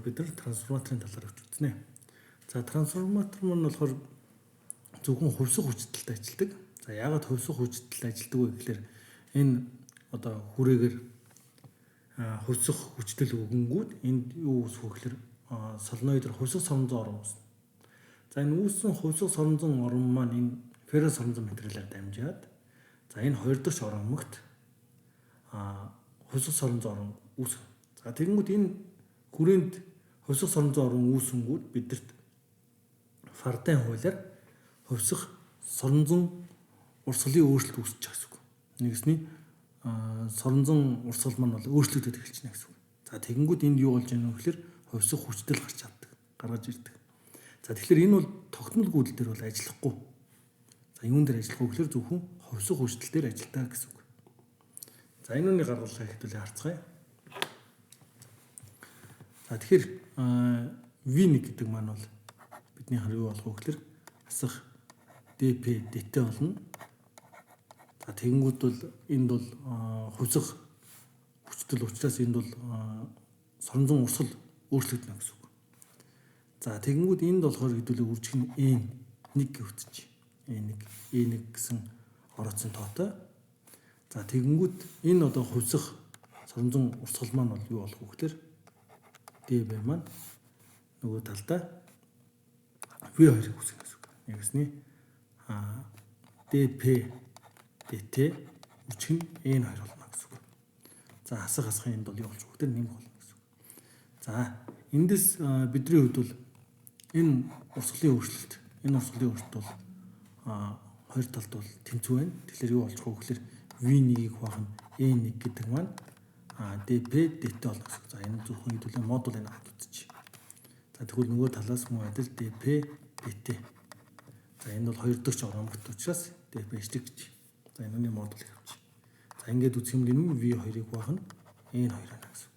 Бид нар трансформаторын талаар авч үзнэ. За, трансформатор маань болохоор зөвхөн хувьсах хүчдэлтэй ажилладаг. За, яагаад хувьсах хүчдэлтэй ажилладаг вэ гэхээр энэ одоо хүрээгээр хувьсах хүчдэл өгөнгүүд энд юу үүсэх вэ гэхээр солоноидоор хувьсах соронзон орон үүснэ. За, энэ үүссэн хувьсах соронзон орон маань энэ ферро соронзон материалаар дамжаад, за, энэ хоёр дахь оромогт хувьсах соронзон орон үүсгэн. За, тэгэнгүүт энэ хүрээнд хувьсах соронзон орон үүсэнгүүт бидэрт Фарадейн хуулиар хувьсах соронзон урсгалын өөрчлөлт үүсэж байгаа гэсэн үг. Нэгсний соронзон урсгал маань бол өөрчлөгдөд эхэлж байна гэсэн үг. За, тэгэнгүүт энд юу болж байна вэ гэхээр хувьсах хүчдэл гарч чаддаг, гаргаж ирдэг. За, тэгэхээр энэ бол тогтмол гүйдэл дээр бол ажиллахгүй. За, юун дээр ажиллах вэ гэхээр зөвхөн хувьсах хүчдэл дээр ажилладаг гэсэн үг. За, энэ үний гаргалгаа хэвтүүлээ харцгаая. За, тэгэхээр V1 гэдэг маань бол бидний хар юу болох вэ гэхээр хасах dp dt болно. За, тэгэнгүүт бол энд бол хувьсах хүчдэл учраас энд бол соронзон урсгал өөрчлөгдөнө гэсэн үг. За, тэгэнгүүт энд болохоор хэдүүлээ үржих нь N1 гэвтэж. N1 E1 гэсэн орооцсон тоотой. За, тэгэнгүүт энэ одоо хувьсах соронзон урсгал маань бол юу болох вэ гэхээр dB маань нөгөө талдаа V2-ыг үүсгэнэ гэсэн үг. Нэгсний dP dt үржих нь N2 болно гэсэн үг. За, хасах хасахын энд бол юу болж вэ гэхээр нэмэх болно гэсэн үг. За, эндээс бидний хувьд бол энэ урсгалын өөрчлөлт, энэ урсгалын өөрчлөлт бол хоёр талд бол тэнцүү байна. Тэгэхээр юу болж вэ гэхээр V1-ийг хуваах нь N1 гэдэг маань dP dt болно гэсэн үг. За, энэ зөвхөн хэдүүлээ модуль энэ аваад үзчих. За, тэгвэл нөгөө талаас мөн адил dP dt. За, энэ бол хоёр дахь оромгот учраас dP штрих гэж. За, энэ нүний модуль авчих. За, ингээд үзэх юм бол энэ V2-ыг хуваах нь N2 байна гэсэн.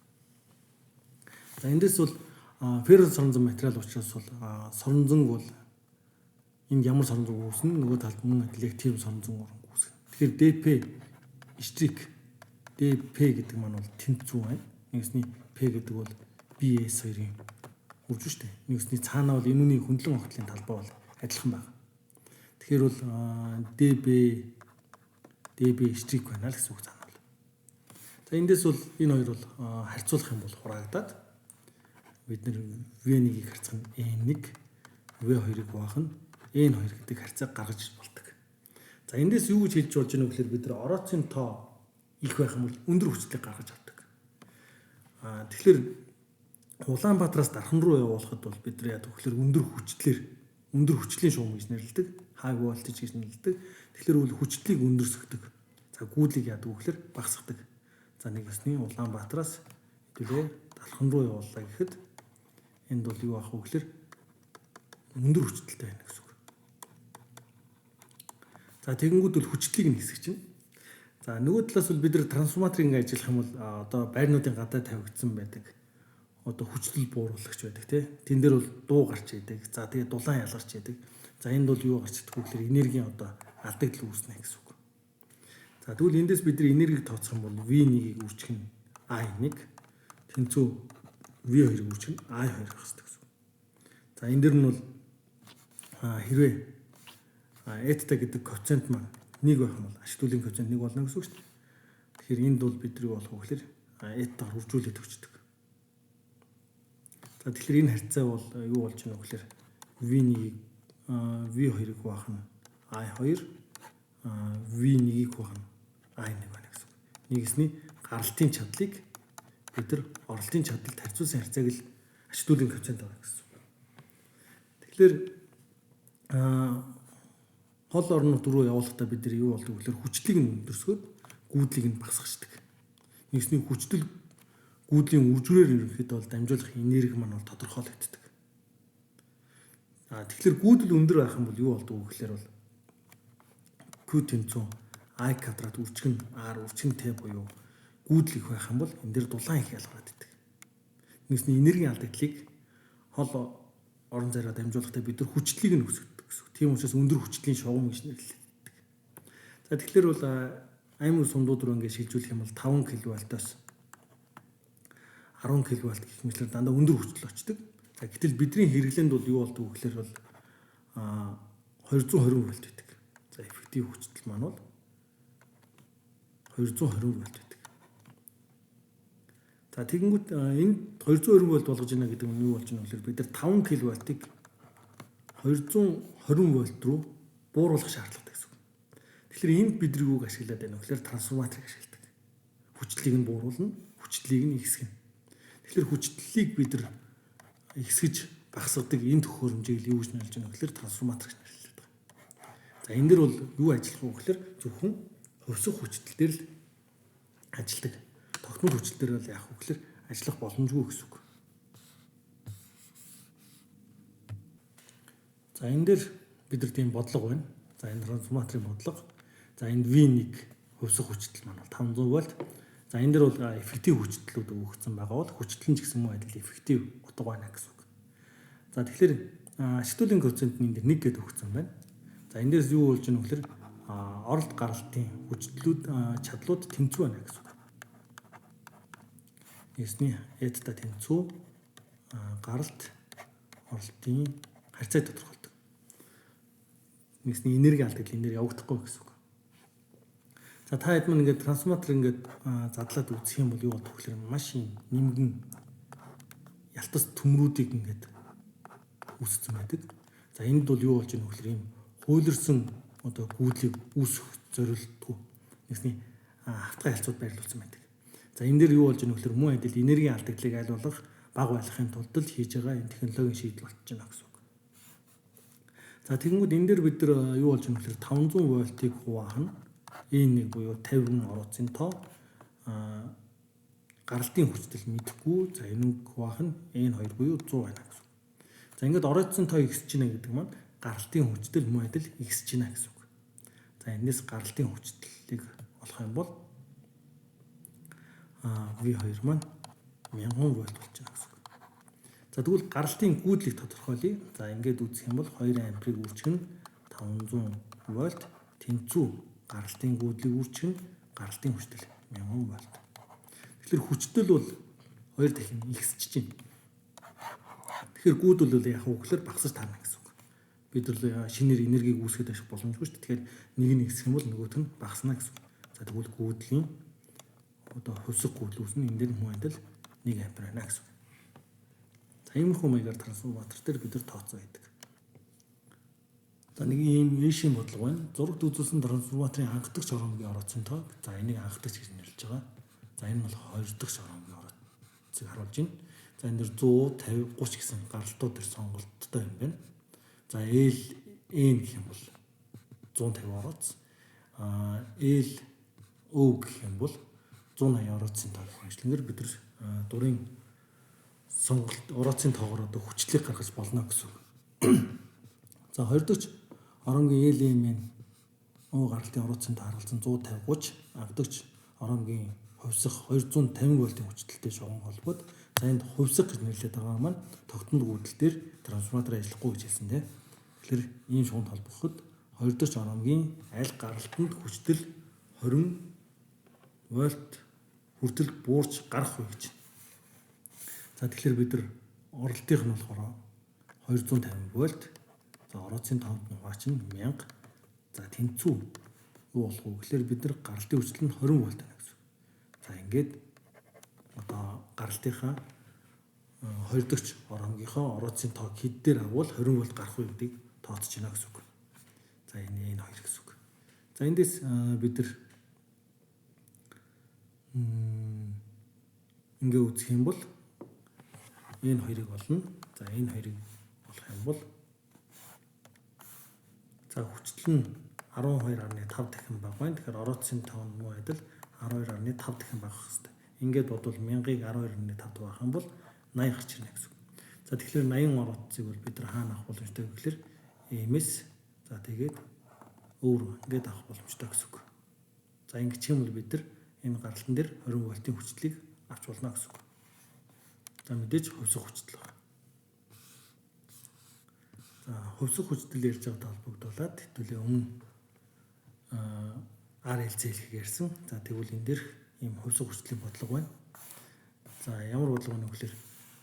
За, эндээс бол ферро соронзон материал учраас бол соронзон бол энд ямар соронзон үүснэ, нөгөө талд мөн адил яг тийм соронзон орон үүснэ. Тэгэхээр dP штрих dP гэдэг маань бол тэнцүү байна. Нэгсний P гэдэг бол BS 2-ын үрж штэ. Нэгсний цаанаа бол энэ үний хөндлөн огтлын талбай бол адилхан байна. Тэгэхээр бол dB dB штрих байна л гэсэн үг цаана бол. За, эндээс бол энэ хоёр бол харьцуулах юм бол хураагдаад бид нэр V1-ийг харьцах нь N1, V2-ыг хуваах нь N2 гэдэг харьцааг гаргаж болдог. За, эндээс юу гэж хэлж болж байна вэ гэхээр бид нар орооцын тоо их байх юм бол өндөр хүчлийг гаргаж авдаг. Тэгэхээр Улаанбаатараас Дархан руу явуулахад бол бид нар яадаг гэхээр өндөр хүчлээр, өндөр хүчлийн шугам гэж нэрлэдэг. High voltage гэж нэрлэдэг. Тэгэхээр бол хүчлийг өндөрсгдөг. За, гүйлийг яадаг вэ гэхээр багасгадаг. За, нэг өсний Улаанбаатараас хэдүүлээ Дархан руу явууллаа гэхэд энд бол юу авах вэ гэхээр өндөр хүчтэй байна гэсэн үг. За, тэгэнгүүт бол хүчлийг нь хэсэг чинь. За, нөгөө талаас бол бид нар трансформаторыг ингэ ажиллах юм бол одоо байрнуудын гадаа тавигдсан байдаг. Одоо хүчтэл бууруулагч байдаг, тий. Тэн дээр бол дуу гарч идэг. За, тэгээ дулаан ялгарч идэг. За, энд бол юу гарч идэх вэ гэхээр энергийн одоо алдагдал үүснэ гэсэн үг. За, тэгвэл эндээс бид нар энергийг тооцох юм бол V1-ийг үржих нь I1 тэнцүү V2-ыг үржих нь I2 байх хэрэгтэй гэсэн үг. За, энэ дэр нь бол хэрвээ эта гэдэг коэффициент маань 1 байх юм бол ашиг төлөвийн коэффициент 1 болно гэсэн үг шүү дээ. Тэгэхээр энд бол бид нар юу болох вэ гэхээр этагаар үржүүлээд өгчдөг. За, тэгэхээр энэ харьцаа бол юу болж байна вэ гэхээр V1-ийг V2-ыг хуваах нь I2, V1-ийг хуваах нь I1 байна гэсэн үг. Нэгсний гаралтын чадлыг бид нар оролтын чадалд харьцуулсан харьцааг л ач төлөвийн коэффициент байгаа гэсэн үг. Тэгэхээр хол орнууд руу явуулахдаа бид нар юу болдог вэ гэхээр хүчлийг нь өндөрсгөөд гүйдлийг нь багасгачихдаг. Нэгсний хүчтэл гүйдлийн үржвэрээр ерөнхийдөө бол дамжуулах энерги маань бол тодорхойлогддог. Тэгэхээр гүйдэл өндөр байх юм бол юу болдог вэ гэхээр бол Q тэнцүү I квадрат үржих нь R үржих нь T буюу гүйдэл их байх юм бол энэ дээр дулаан их ялгараад идэг. Нэгсний энергийн алдагдлыг хол орон зайраа дамжуулахдаа бид нар хүчлийг нь өсгөдөг гэсэн. Тийм учраас өндөр хүчлийн шугам гэж нэрлэгддэг. За, тэгэхээр бол аймаг сумдууд руу ингээд шилжүүлэх юм бол 5 кВ-аас 10 кВ гэх мэтлэр дандаа өндөр хүчтэй очдог. За гэтэл бидний хэрэглээнд бол юу болдог вэ гэхээр бол 220 вольт байдаг. За эффектив хүчтэл маань бол 220 вольт байдаг. За тэгэнгүүт энэ 220 вольт болгож байна гэдэг нь юу болж байна вэ гэхээр бид нар 5 кВ-ыг 220 вольт руу бууруулах шаардлагатай гэсэн үг. Тэгэхээр энд бид нар юуг ашиглаад байна вэ гэхээр трансформаторыг ашигладаг. Хүчлийг нь бууруулна, хүчлийг нь ихсгэнэ. Тэгэхээр хүчлийг бид нар ихсгэж багасгадаг энэ төхөөрөмжийг юу гэж нэрлэж байна вэ гэхээр трансформатор гэж нэрлэдэг байгаа. За энэ дэр бол юу ажиллах вэ гэхээр зөвхөн хувьсах хүчтэл дээр л ажилладаг. Тогтмол хүчил дээр бол яах вэ гэхээр ажиллах боломжгүй гэсэн үг. За энэ дээр бид нар тийм бодлого байна. За энэ трансформаторын бодлого. За энд V1 хувьсах хүчтэл маань бол 500 вольт. За энэ дээр бол эффектив хүчтлүүд өгөгдсөн байгаа бол хүчтэл нь ч гэсэн мөн адил эффектив утга байна гэсэн үг. За тэгэхээр ашиг төлөвийн коэффициент нь энэ дээр 1 гэдээ өгсөн байна. За энэ дээрс юу болж байна вэ гэхээр оролт гаралтын хүчтлүүд чадлууд тэнцүү байна гэсэн үг. Эсний эдта тэнцүү гаралт оролтын харьцааг тодорхойлдог. Нэгсний энерги алдагдал энэ дээр явагдахгүй гэсэн үг. За та хэд маань ингээд трансформатор ингээд задлаад үзэх юм бол юу болдог гэхээр маш юм нэмгэн ялтас төмрүүдийг ингээд үүсгэсэн байдаг. За энд бол юу болж байгаа вэ гэхээр ийм хуйларсан одоо гүйдлийг үүсгэх зорилтгүй нэгсний хавтгай ялцууд байрлуулсан байдаг. За энэ дээр юу болж байгаа вэ гэхээр мөн адил энергийн алдагдлыг аль болох бага байлгахын тулд л хийж байгаа энэ технологийн шийдэл болчихж байна гэсэн үг. За тэгэнгүүт энэ дээр бид нар юу болж байгаа вэ гэхээр 500 вольтыг хуваах нь N1 буюу 50 орооцын тоо гаралтын хүчтэл мэдэхгүй. За энэ хуваах нь N2 буюу 100 байна гэсэн үг. За ингээд орооцсон тоо ихсэж байна гэдэг маань гаралтын хүчтэл мөн адил ихсэж байна гэсэн үг. За энэс гаралтын хүчтлийг олох юм бол V2 маань 1000 вольт болж байна гэсэн үг. За тэгвэл гаралтын гүйдлийг тодорхойлъё. За ингээд үзэх юм бол 2 амперыг үржих нь 500 вольт тэнцүү гаралтын гүйдлийг үржих нь гаралтын хүчтэл 1000 вольт. Тэгэхээр хүчтэл бол 2 дахин ихсэж байна. Тэгэхээр гүйдэл бол яг үгээр багасч таарна гэсэн үг. Бид нар шинээр энергийг үүсгэж ашиг боломжгүй шүү дээ. Тэгэхээр нэг нь ихсэх юм бол нөгөөх нь багасна гэсэн үг. За тэгвэл гүйдлийн одоо хувьсах гүйдэл үүснэ. Энэ дээр мөн адил 1 ампер байна гэсэн үг. За иймэрхүү маягаар трансформатор дээр бид нар тооцоо хийдэг. За нэг ийм ийшийн бодлого байна. Зурагт үзүүлсэн трансформаторын анхдагч оромгийн орооцсон тоо. За энийг анхдагч гэж нэрлэж байгаа. За энэ бол хоёр дахь оромгийн орооцыг харуулж байна. За энэ дэр 100, 50, 30 гэсэн гаралтууд төр сонголттой юм байна. За L N гэх юм бол 150 орооц. L O гэх юм бол 180 орооцын тоо гэх мэтлэнгээр бид нар дурын сонголт орооцын тоогоор одоо хүчлийг гаргаж болно гэсэн үг. За хоёр дахь оромгийн L M N O гаралтын орооцын тоо харгалзан 150 30, анхдагч оромгийн хувьсах 250 вольтын хүчтэй шугам холбоод за энд хувьсах гэж нэрлэдэг байгаа маань тогтмол гүйдэл дээр трансформатор ажиллахгүй гэж хэлсэн тийм. Тэгэхээр ийм шугамд холбоход хоёр дахь оромгийн аль гаралтанд хүчтэл 20 вольт хүртэл буурч гарах вэ гэж. За тэгэхээр бид нар оролтынх нь болохоор 250 вольт. За орооцын тоонд нь хуваач нь 1000. За тэнцүү юу болох вэ гэхээр бид нар гаралтын хүчтэл нь 20 вольт байна гэсэн. За ингээд одоо гаралтынхаа хоёр дахь оронгийнхоо орооцын тоог хэд дээр аввал 20 вольт гарах вэ гэдгийг тооцож байна гэсэн үг. За энэ хоёр гэсэн үг. За эндээс бид нар ингээ үзэх юм бол энэ хоёрыг олно. За энэ хоёрыг олох юм бол за хүчтэл нь 12.5 дахин бага байна. Тэгэхээр орооцын тоо нь мөн адил 12.5 дахин багах хэрэгтэй. Ингээд бодвол 1000-ыг 12.5 хуваах юм бол 80 гарч ирнэ гэсэн үг. За тэгэхээр 80 орооцыг бол бид нар хаана авах боломжтой вэ гэхээр MS за тэгээд өөр ингээд авах боломжтой гэсэн үг. За ингэчих юм бол бид нар энэ гаралтан дээр 20 вольтын хүчлийг авч болно гэсэн үг. За мэдээж хувьсах хүчтэл байна. За хувьсах хүчтэл ярьж байгаатай холбогдуулаад хэдүүлээ өмнө RLC хэлхийг ярьсан. За тэгвэл энэ дэрх ийм хувьсах хүчлийн бодлого байна. За, ямар бодлого вэ гэхээр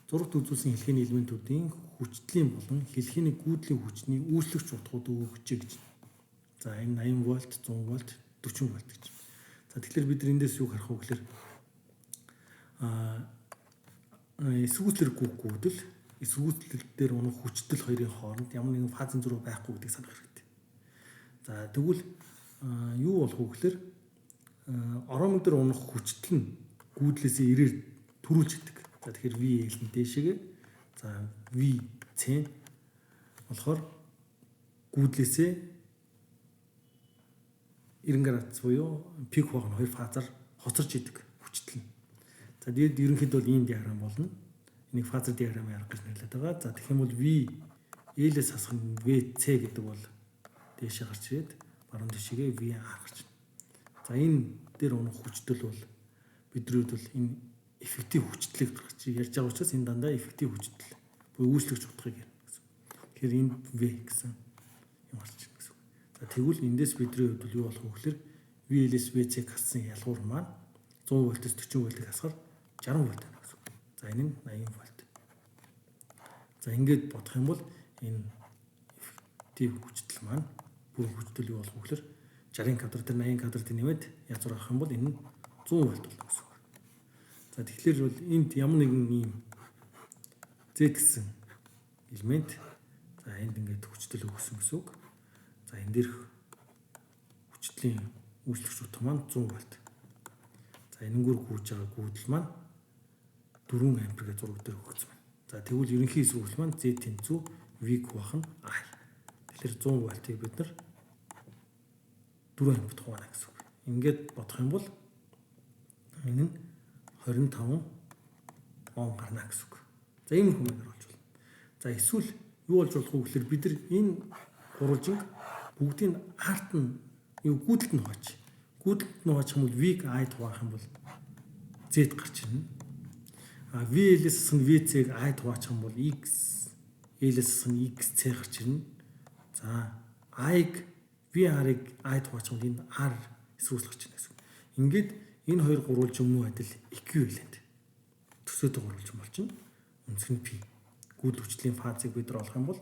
зурагт үзүүлсэн хэлхээний элементүүдийн хүчдлийн болон хэлхээний гүйдлийн хүчний үүслэгч утгууд өгчээ гэж. За, энэ 80 вольт, 100 вольт, 40 вольт гэж. За, тэгэхээр бид эндээс юу харах вэ гэхээр эсэргүүцлэр гүйх гүйдэл, эсэргүүцлэл дээр унах хүчдэл хоёрын хооронд ямар нэгэн фазын зөрүү байхгүй гэдгийг санах хэрэгтэй. За, тэгвэл юу болох вэ гэхээр оромог дээр унах хүчдэл нь гүйдлээсээ ирээр түрүүлж идэг. За, тэгэхээр VL нь дээшээгээ, за, VC болохоор гүйдлээсээ 90 градус буюу пик хуах нь хоёр фазаар хоцорч идэг хүчдэл нь. За, тэгээд ерөнхийдөө бол ийм диаграм болно. Энийг фазер диаграмын арга гэж нэрлэдэг байгаа. За, тэгэх юм бол V L-ээс хасах нь VC гэдэг бол дээшээ гарч ирээд баруун тишээгээ VR гарч ирнэ. За, энэ дээр унах хүчдэл бол бидний хувьд бол энэ эффектив хүчдлийг гаргаж ярьж байгаа учраас энэ дандаа эффектив хүчдэл буюу үүслэгч утгыг ярина гэсэн. Тэгэхээр энд V гэсэн юм гарч ирнэ гэсэн. За, тэгвэл эндээс бидний хувьд бол юу болох вэ гэхээр VL-с VC-г хассан ялгуур маань 100 вольтоос 40 вольтыг хасахаар 60 вольт байна гэсэн. За, энэ нь 80 вольт. За, ингээд бодох юм бол энэ эффектив хүчдэл маань бүрэн хүчдэл юу болох вэ гэхээр 60 квадрат дээр 80 квадрат нэмээд язгуур авах юм бол энэ нь 100 вольт болно гэсэн үг. За, тэгэхээр бол энд ямар нэгэн ийм Z гэсэн элемент, за, энд ингээд хүчдэл өгсөн гэсэн үг. За, энэ дээрх хүчдлийн үүслэгч утга маань 100 вольт. За, энэнгээр гүйж байгаа гүйдэл маань 4 ампер гэж зураг дээр өгсөн байна. За, тэгвэл ерөнхий эсэргүүцэл маань Z тэнцүү V хуваах нь I. Тэгэхээр 100 вольтыг бид нар 4 амперт хуваана гэсэн үг. Ингээд бодох юм бол энэ нь 25 Ом гарна гэсэн үг. За, иймэрхүү маягаар болж болно. За, эсвэл юу болж болох вэ гэхээр бид нар энэ гурвалжинг бүгдийг арт нь юу гүйдэлд нь хуваач. Гүйдэлд нь хуваачих юм бол V-г I хуваах юм бол Z гарч ирнэ. А VL-с хасах нь VC-г I хуваачих юм бол X, L-с хасах нь XC гарч ирнэ. За, I-г VR-ыг I хуваачих юм бол энэ R эсэргүүцэл гарч ирнэ гэсэн. Ингээд энэ хоёр гурвалжин мөн адил equivalent төсөөтэй гурвалжин болчихно. Өнцөг нь P. Гүйдэл хүчлийн фазыг бид нар олох юм бол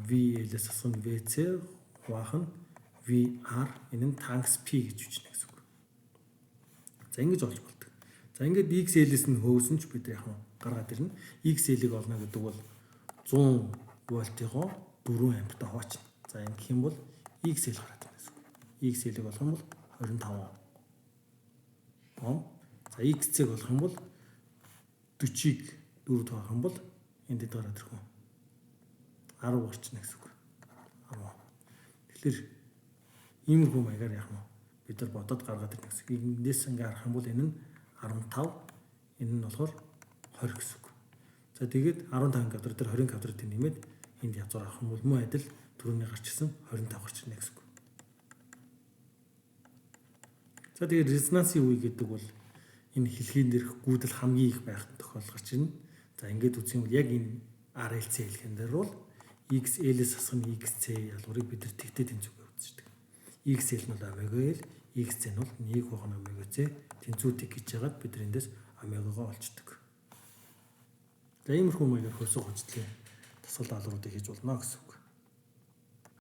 VL-с хасах нь VC хуваах нь VR, энэ нь тангас P гэж үчнэ гэсэн үг. За, ингэж олж болдог. За, ингээд XL-с нь хөөсөн ч бид яг гаргаад ирнэ. XL-ийг олно гэдэг бол 100 вольтыгоо 4 ампертай хуваачна. За, ингэх юм бол XL гараад ирнэ гэсэн үг. XL-ийг олох юм бол 25 Ом. За, XC-г олох юм бол 40-ыг 4 хуваах юм бол энд хэд гараад ирэх вэ? 10 гарчна гэсэн үг. 10. Тэгэхээр иймэрхүү маягаар яг нь бид нар бодоод гаргаад ирнэ гэсэн. Эндээс ингээ харах юм бол энэ нь 15, энэ нь болохоор 20 гэсэн үг. За, тэгээд 15 квадрат дээр 20 квадратыг нэмээд энд язгуур авах юм бол мөн адил түрүүний гарч ирсэн 25 гарч ирнэ гэсэн үг. За, тэгээд резонансын үе гэдэг бол энэ хэлхийн дээрх гүйдэл хамгийн их байх тохиолдол гарч ирнэ. За, ингээд үзэх юм бол яг энэ RLC хэлхэн дээр бол XL-с хасах нь XC ялгуурыг бид нар тэгтэй тэнцвүүгээ үзчихдэг. XL нь бол омега L, XC нь бол 1 хуваах нь омега C тэнцүү тэг гэж яагаад бид нар эндээс омегагоо олчдөг. За, иймэрхүү маягаар хувьсаг хүчлийн дасгал даалгавруудыг хийж болно гэсэн.